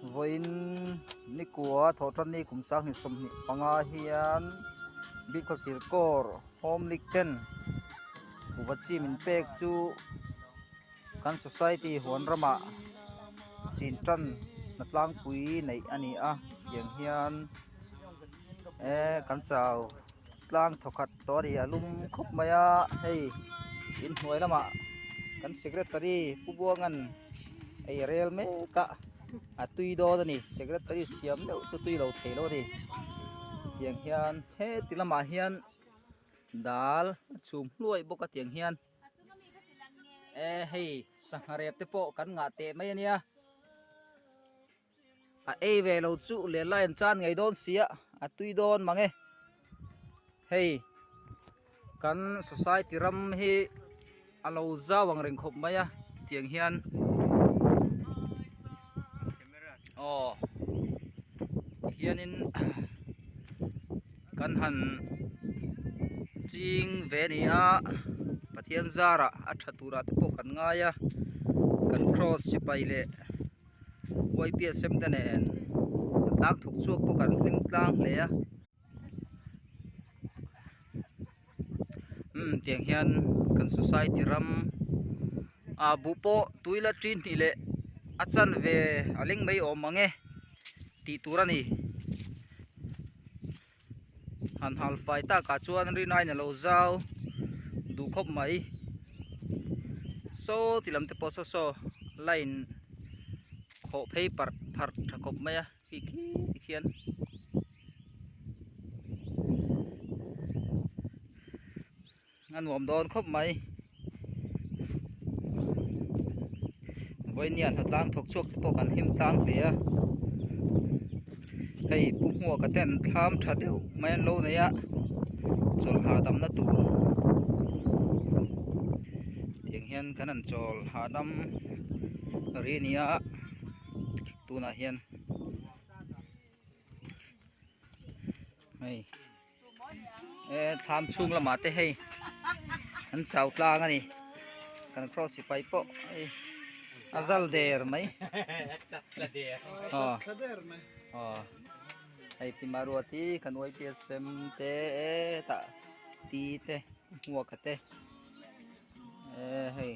Vawiin nikua thawhtanni kum 2025 hian Bilkhawthlir Corps Home League ten kuhva chi min pek chu kan society huan ramah chin tan hna tlangpui neih a ni a tiang hian eh kan chau tlang thawkhat tawh a ni a lum khawp mai a hei inhnuai lamah kan secretary Pu Buanga'n ei rel mek a a tui dawn a ni secretary siam deuh chu tui lo thei lo a ni tiang hian heti lamah hian dal a chhum hluai bawk a tiang hian eh hei sangha rep te pawh kan ngah teh mai a nia a ei ve lo chu leh lai an chan ngei dawn sia a tui dawn mang e hei. Kan society ram hi a lo zau ang reng khawp mai a tiang hian aw hianin kan han ching ve a ni a Pathian zarah a tha turah te pawh kan ngai a kan cross sipai leh ypsm te nen tlang thuk chhuak pawh kan hlim tlang hle a. Umm tiang hian kan society ram ah buh pawh tui la ṭin hnih leh a chanve a leng mai awm ang e tih tur a ni han hal fai takah chuan rinaiin a lo zau duh khawp mai saw ti lam te pawh saw saw line khawh phei parh pharh tha khawp mai a. Khi khi tikhian a nuam dawn khawp mai vawinia hnatlang thawk chhuak te pawh kan hlim tlang hle a hei pu hmuaka ten thlam tha deuh mai an lo nei a chawlh hahdamna tur tiang hian kan han chawl hahdam ri a ni a. Tunah hian hei eh thlam chhung lamah te hei an chau tlang a ni kan cross sipai pawh hei a zal der mai aw aw hei pi Maruati kan ypsm te hetah pi te Hmuaka te eh hei.